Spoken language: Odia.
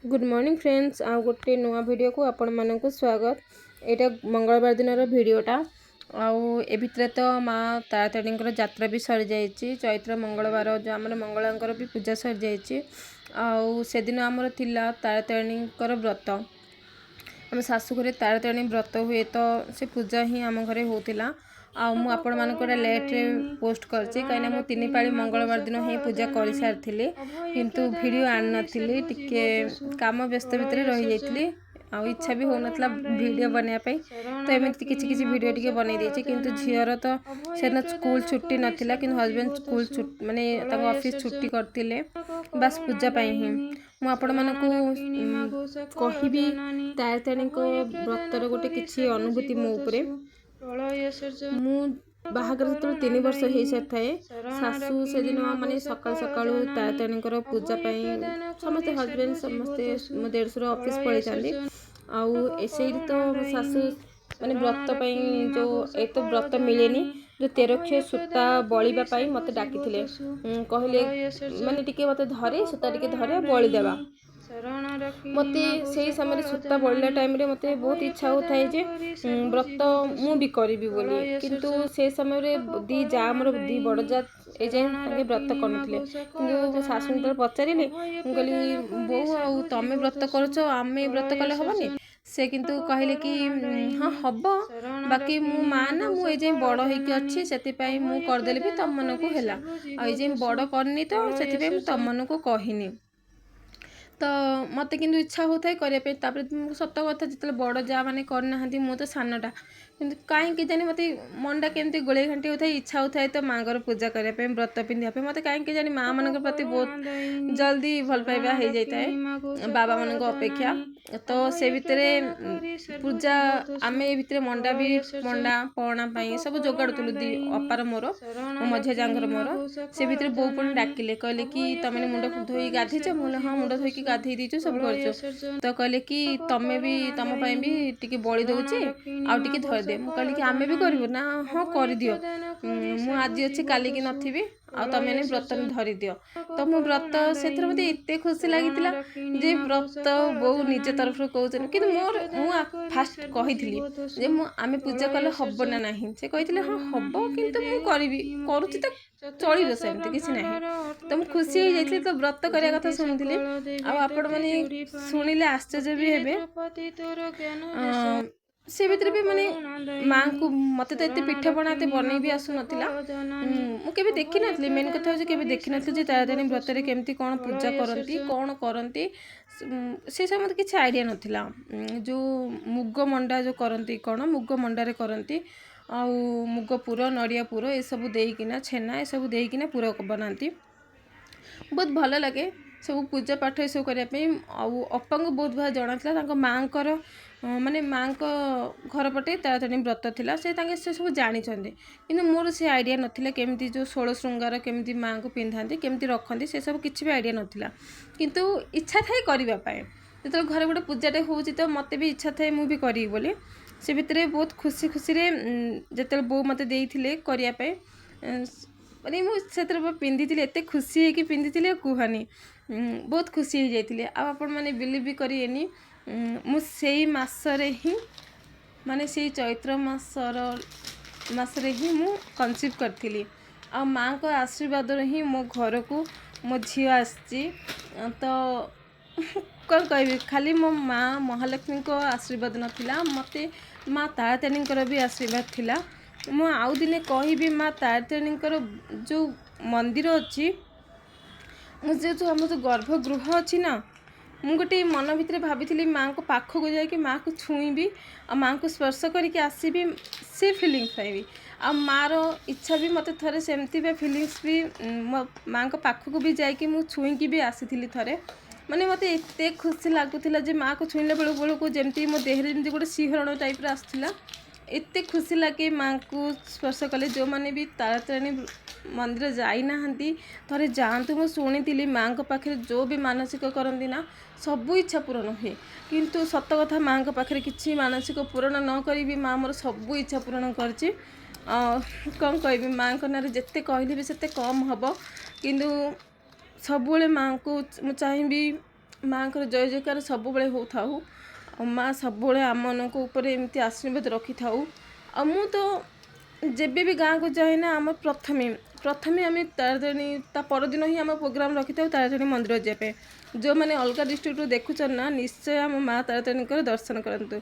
ଗୁଡ଼୍ ମର୍ଣ୍ଣିଂ ଫ୍ରେଣ୍ଡସ୍, ଆଉ ଗୋଟେ ନୂଆ ଭିଡ଼ିଓକୁ ଆପଣମାନଙ୍କୁ ସ୍ୱାଗତ। ଏଇଟା ମଙ୍ଗଳବାର ଦିନର ଭିଡ଼ିଓଟା। ଆଉ ଏ ଭିତରେ ତ ମା ତାରାତାରିଣୀଙ୍କର ଯାତ୍ରା ବି ସରିଯାଇଛି। ଚୈତ୍ର ମଙ୍ଗଳବାର ଯେଉଁ ଆମର ମଙ୍ଗଳାଙ୍କର ବି ପୂଜା ସରିଯାଇଛି। ଆଉ ସେଦିନ ଆମର ଥିଲା ତାରାତାରିଣୀଙ୍କର ବ୍ରତ। ଆମ ଶାଶୁଘରେ ତାରାତାରିଣୀ ବ୍ରତ ହୁଏ, ତ ସେ ପୂଜା ହିଁ ଆମ ଘରେ ହେଉଥିଲା। ଆଉ ମୁଁ ଆପଣମାନଙ୍କୁ ଏଇଟା ଲେଟ୍ରେ ପୋଷ୍ଟ କରିଛି, କାହିଁକିନା ମୁଁ ତିନି ପାଳି ମଙ୍ଗଳବାର ଦିନ ହିଁ ପୂଜା କରିସାରିଥିଲି, କିନ୍ତୁ ଭିଡ଼ିଓ ଆଣିନଥିଲି। ଟିକେ କାମ ବ୍ୟସ୍ତ ଭିତରେ ରହିଯାଇଥିଲି ଆଉ ଇଚ୍ଛା ବି ହେଉନଥିଲା ଭିଡ଼ିଓ ବନେଇବା ପାଇଁ। ତ ଏମିତି କିଛି କିଛି ଭିଡ଼ିଓ ଟିକେ ବନେଇ ଦେଇଛି। କିନ୍ତୁ ଝିଅର ତ ସେଦିନ ସ୍କୁଲ ଛୁଟି ନଥିଲା, କିନ୍ତୁ ହଜବେଣ୍ଡ ସ୍କୁଲ ମାନେ ତାଙ୍କ ଅଫିସ୍ ଛୁଟି କରିଥିଲେ ବାସ୍ ପୂଜା ପାଇଁ ହିଁ। ମୁଁ ଆପଣମାନଙ୍କୁ କହିବି ତାରାତାରିଣୀଙ୍କ ବ୍ରତର ଗୋଟେ କିଛି ଅନୁଭୂତି ମୋ ଉପରେ। ମୁଁ ବାହାଘର ଯେତେବେଳେ 3 ବର୍ଷ ହେଇସାରିଥାଏ, ଶାଶୁ ସେଦିନ ମାନେ ସକାଳୁ ସକାଳୁ ତାରାତାରିଣୀଙ୍କର ପୂଜା ପାଇଁ ସମସ୍ତେ ହଜବେଣ୍ଡ, ସମସ୍ତେ, ମୋ ଦେଢ଼ଶୁର ଅଫିସ୍ ପଳେଇଥାନ୍ତି। ଆଉ ସେଇଠି ତ ମୋ ଶାଶୁ ମାନେ ବ୍ରତ ପାଇଁ ଯେଉଁ ଏ ତ ବ୍ରତ ମିଳେନି, ଯେଉଁ ତେରକ୍ଷ ସୂତା ବଳିବା ପାଇଁ ମୋତେ ଡାକିଥିଲେ। କହିଲେ ମାନେ ଟିକେ ମୋତେ ଧରେ, ସୂତା ଟିକେ ଧରେ, ବଳିଦେବା। ମୋତେ ସେଇ ସମୟରେ ସୂତା ବଳିଲା ଟାଇମ୍ରେ ମୋତେ ବହୁତ ଇଚ୍ଛା ହେଉଥାଏ ଯେ ବ୍ରତ ମୁଁ ବି କରିବି ବୋଲି। କିନ୍ତୁ ସେ ସମୟରେ ଦୁଇ ଯା ମୋର, ଦୁଇ ବଡ଼ ଯା ଏଯାଏଁ ତାଙ୍କେ ବ୍ରତ କରୁନଥିଲେ। କିନ୍ତୁ ମୋ ଶାଶୁଙ୍କୁ ଯେତେବେଳେ ପଚାରିଲି, ମୁଁ କହିଲି, "ବୋଉ, ଆଉ ତମେ ବ୍ରତ କରୁଛ, ଆମେ ବ୍ରତ କଲେ ହେବନି?" ସେ କିନ୍ତୁ କହିଲେ କି ହଁ, ହବ, ବାକି ମୁଁ ମା ନା, ମୁଁ ଏଯାଏଁ ବଡ଼ ହେଇକି ଅଛି, ସେଥିପାଇଁ ମୁଁ କରିଦେଲେ ବି ତମମାନଙ୍କୁ ହେଲା। ଆଉ ଏଯାଏଁ ବଡ଼ କରିନି ତ ସେଥିପାଇଁ ମୁଁ ତମମାନଙ୍କୁ କହିନି। ତ ମୋତେ କିନ୍ତୁ ଇଚ୍ଛା ହେଉଥାଏ କରିବା ପାଇଁ। ତାପରେ ମୁଁ ସତ କଥା, ଯେତେବେଳେ ବଡ଼ ଯା ମାନେ କରିନାହାନ୍ତି, ମୁଁ ତ ସାନଟା, କିନ୍ତୁ କାହିଁକି ଜାଣି ମୋତେ ମନଟା କେମିତି ଗୋଳେଇ ଘାଣ୍ଟି ହେଉଥାଏ। ଇଚ୍ଛା ହେଉଥାଏ ତ ମାଆଙ୍କର ପୂଜା କରିବା ପାଇଁ, ବ୍ରତ ପିନ୍ଧିବା ପାଇଁ। ମୋତେ କାହିଁକି ଜାଣି ମାଆମାନଙ୍କ ପ୍ରତି ବହୁତ ଜଲ୍ଦି ଭଲ ପାଇବା ହେଇଯାଇଥାଏ ବାବାମାନଙ୍କ ଅପେକ୍ଷା। ତ ସେ ଭିତରେ ପୂଜା, ଆମେ ଏ ଭିତରେ ମଣ୍ଡା ବି, ମଣ୍ଡା ପଣା ପାଇଁ ସବୁ ଯୋଗାଡ଼ୁଥିଲୁ ଦି ଅପାର ମୋର, ମୋ ମଝିଆ ଯାଆଙ୍କର ମୋର। ସେ ଭିତରେ ବୋଉ ପୁଣି ଡାକିଲେ, କହିଲେ କି ତମେ ମୁଣ୍ଡ ଧୋଇ ଗାଧେଇଛ? ମୁଁ କହିଲି, ହଁ, ମୁଣ୍ଡ ଧୋଇକି ଗାଧେଇ ଦେଇଛୁ, ସବୁ କରିଛୁ। ତ କହିଲେ କି ତମେ ବି, ତମ ପାଇଁ ବି ଟିକେ ବଳି ଦେଉଛି ଆଉ ଟିକେ ଧରିଦେ। ମୁଁ କହିଲି କି ଆମେ ବି କରିବୁ ନା? ହଁ, କରିଦିଅ, ମୁଁ ଆଜି ଅଛି, କାଲିକି ନଥିବି, ଆଉ ତମେ ବ୍ରତ ଧରିଦିଅ। ତ ମୁଁ ବ୍ରତ ସେଥିରେ ମୋତେ ଏତେ ଖୁସି ଲାଗିଥିଲା ଯେ ବ୍ରତ ବୋଉ ନିଜ ତରଫରୁ କହୁଛନ୍ତି। କିନ୍ତୁ ମୋର ମୁଁ ଫାଷ୍ଟ କହିଥିଲି ଯେ ମୁଁ ଆମେ ପୂଜା କଲେ ହବ ନା ନାହିଁ? ସେ କହିଥିଲେ, ହଁ, ହବ, କିନ୍ତୁ ମୁଁ କରିବି, କରୁଛି ତ ଚଳିବ, ସେମିତି କିଛି ନାହିଁ। ତ ମୁଁ ଖୁସି ହେଇଯାଇଥିଲି ତ ବ୍ରତ କରିବା କଥା ଶୁଣୁଥିଲି। ଆଉ ଆପଣମାନେ ଶୁଣିଲେ ଆଶ୍ଚର୍ଯ୍ୟ ବି ହେବେ। ସେ ଭିତରେ ବି ମାନେ ମାଆଙ୍କୁ ମୋତେ ତ ଏତେ ପିଠାପଣା ଏତେ ବନେଇ ବି ଆସୁନଥିଲା। ମୁଁ କେବେ ଦେଖିନଥିଲି। ମେନ୍ କଥା ହେଉଛି କେବେ ଦେଖିନଥିଲି ଯେ ତାରାତାରିଣୀ ବ୍ରତରେ କେମିତି କ'ଣ ପୂଜା କରନ୍ତି, କ'ଣ କରନ୍ତି, ସେସବୁ ମୋତେ କିଛି ଆଇଡ଼ିଆ ନଥିଲା। ଯେଉଁ ମୁଗ ମଣ୍ଡା ଯେଉଁ କରନ୍ତି, କ'ଣ ମୁଗ ମଣ୍ଡାରେ କରନ୍ତି, ଆଉ ମୁଗ ପୁର, ନଡ଼ିଆ ପୁର ଏସବୁ ଦେଇକିନା, ଛେନା ଏସବୁ ଦେଇକିନା ପୁର ବନାନ୍ତି। ବହୁତ ଭଲ ଲାଗେ ସବୁ ପୂଜା ପାଠ ଏସବୁ କରିବା ପାଇଁ। ଆଉ ଅପାଙ୍କୁ ବହୁତ ଭଲ ଜଣାଥିଲା। ତାଙ୍କ ମାଆଙ୍କର ମାନେ ମାଆଙ୍କ ଘର ପଟେ ତାରାତାରିଣୀ ବ୍ରତ ଥିଲା, ସେ ତାଙ୍କେ ସେ ସବୁ ଜାଣିଛନ୍ତି। କିନ୍ତୁ ମୋର ସେ ଆଇଡ଼ିଆ ନଥିଲା, କେମିତି ଯେଉଁ ଷୋଳ ଶୃଙ୍ଗାର କେମିତି ମାଆଙ୍କୁ ପିନ୍ଧାନ୍ତି, କେମିତି ରଖନ୍ତି, ସେସବୁ କିଛି ବି ଆଇଡ଼ିଆ ନଥିଲା। କିନ୍ତୁ ଇଚ୍ଛା ଥାଏ କରିବା ପାଇଁ। ଯେତେବେଳେ ଘରେ ଗୋଟେ ପୂଜାଟେ ହେଉଛି ତ ମୋତେ ବି ଇଚ୍ଛା ଥାଏ ମୁଁ ବି କରିବି ବୋଲି। ସେ ଭିତରେ ବହୁତ ଖୁସି ଖୁସିରେ ଯେତେବେଳେ ବୋଉ ମୋତେ ଦେଇଥିଲେ କରିବା ପାଇଁ, ମାନେ ମୁଁ ସେଥିରେ ପିନ୍ଧିଥିଲି, ଏତେ ଖୁସି ହେଇକି ପିନ୍ଧିଥିଲି କୁହନି, ବହୁତ ଖୁସି ହେଇଯାଇଥିଲି। ଆଉ ଆପଣମାନେ ବିଲିଭ୍ ବି କରିବେନି, ମୁଁ ସେଇ ମାସରେ ହିଁ, ମାନେ ସେଇ ଚୈତ୍ର ମାସରେ ହିଁ ମୁଁ କନସିଭ୍ କରିଥିଲି। ଆଉ ମାଆଙ୍କ ଆଶୀର୍ବାଦରୁ ହିଁ ମୋ ଘରକୁ ମୋ ଝିଅ ଆସିଛି। ତ କ'ଣ କହିବି, ଖାଲି ମୋ ମା ମହାଲକ୍ଷ୍ମୀଙ୍କ ଆଶୀର୍ବାଦ ନଥିଲା, ମୋତେ ମା ତାରାତାରିଣୀଙ୍କର ବି ଆଶୀର୍ବାଦ ଥିଲା। ମୁଁ ଆଉ ଦିନେ କହିବି, ମା ତାରାତାରିଣୀଙ୍କର ଯେଉଁ ମନ୍ଦିର ଅଛି, ମୁଁ ଯେଉଁ ଆମ ଯେଉଁ ଗର୍ଭଗୃହ ଅଛି ନା, ମୁଁ ଗୋଟେ ମନ ଭିତରେ ଭାବିଥିଲି ମାଆଙ୍କ ପାଖକୁ ଯାଇକି ମାଆକୁ ଛୁଇଁବି ଆଉ ମାଆଙ୍କୁ ସ୍ପର୍ଶ କରିକି ଆସିବି, ସେ ଫିଲିଙ୍ଗସ୍ ପାଇବି। ଆଉ ମାଆର ଇଚ୍ଛା ବି ମୋତେ ଥରେ ସେମିତି ବି ଫିଲିଙ୍ଗସ୍ ବି ମୋ ମାଆଙ୍କ ପାଖକୁ ବି ଯାଇକି ମୁଁ ଛୁଇଁକି ବି ଆସିଥିଲି ଥରେ। ମାନେ ମୋତେ ଏତେ ଖୁସି ଲାଗୁଥିଲା ଯେ ମାଆକୁ ଛୁଇଁଲା ବେଳକୁ ଯେମିତି ମୋ ଦେହରେ ଯେମିତି ଗୋଟେ ଶିହରଣ ଟାଇପ୍ର ଆସୁଥିଲା। ଏତେ ଖୁସି ଲାଗେ ମାଆଙ୍କୁ ସ୍ପର୍ଶ କଲେ। ଯେଉଁମାନେ ବି ତାରାତାରିଣୀ ମନ୍ଦିର ଯାଇନାହାନ୍ତି, ଥରେ ଯାଆନ୍ତୁ। ମୁଁ ଶୁଣିଥିଲି ମାଆଙ୍କ ପାଖରେ ଯେଉଁ ବି ମାନସିକ କରନ୍ତି ନା, ସବୁ ଇଚ୍ଛା ପୂରଣ ହୁଏ। କିନ୍ତୁ ସତ କଥା, ମାଆଙ୍କ ପାଖରେ କିଛି ମାନସିକ ପୂରଣ ନ କରିବି ମା ମୋର ସବୁ ଇଚ୍ଛା ପୂରଣ କରିଛି। କ'ଣ କହିବି, ମାଆଙ୍କ ନାଁରେ ଯେତେ କହିଲେ ବି ସେତେ କମ୍ ହେବ। କିନ୍ତୁ ସବୁବେଳେ ମାଆଙ୍କୁ ମୁଁ ଚାହିଁବି ମାଆଙ୍କର ଜୟ ଜୟକାର ସବୁବେଳେ ହେଉଥାଉ, ଆଉ ମା' ସବୁବେଳେ ଆମମାନଙ୍କ ଉପରେ ଏମିତି ଆଶୀର୍ବାଦ ରଖିଥାଉ। ଆଉ ମୁଁ ତ ଯେବେ ବି ଗାଁକୁ ଯାଏ ନା, ଆମ ପ୍ରଥମେ ପ୍ରଥମେ ଆମେ ତାରାତାରିଣୀ, ତା ପରଦିନ ହିଁ ଆମ ପ୍ରୋଗ୍ରାମ୍ ରଖିଥାଉ ତାରାତାରିଣୀ ମନ୍ଦିର ଯିବା ପାଇଁ। ଯେଉଁମାନେ ଅଲଗା ଡିଷ୍ଟ୍ରିକ୍ଟରୁ ଦେଖୁଛନ୍ତି ନା, ନିଶ୍ଚୟ ଆମ ମା' ତାରାତାରିଣୀଙ୍କର ଦର୍ଶନ କରନ୍ତୁ।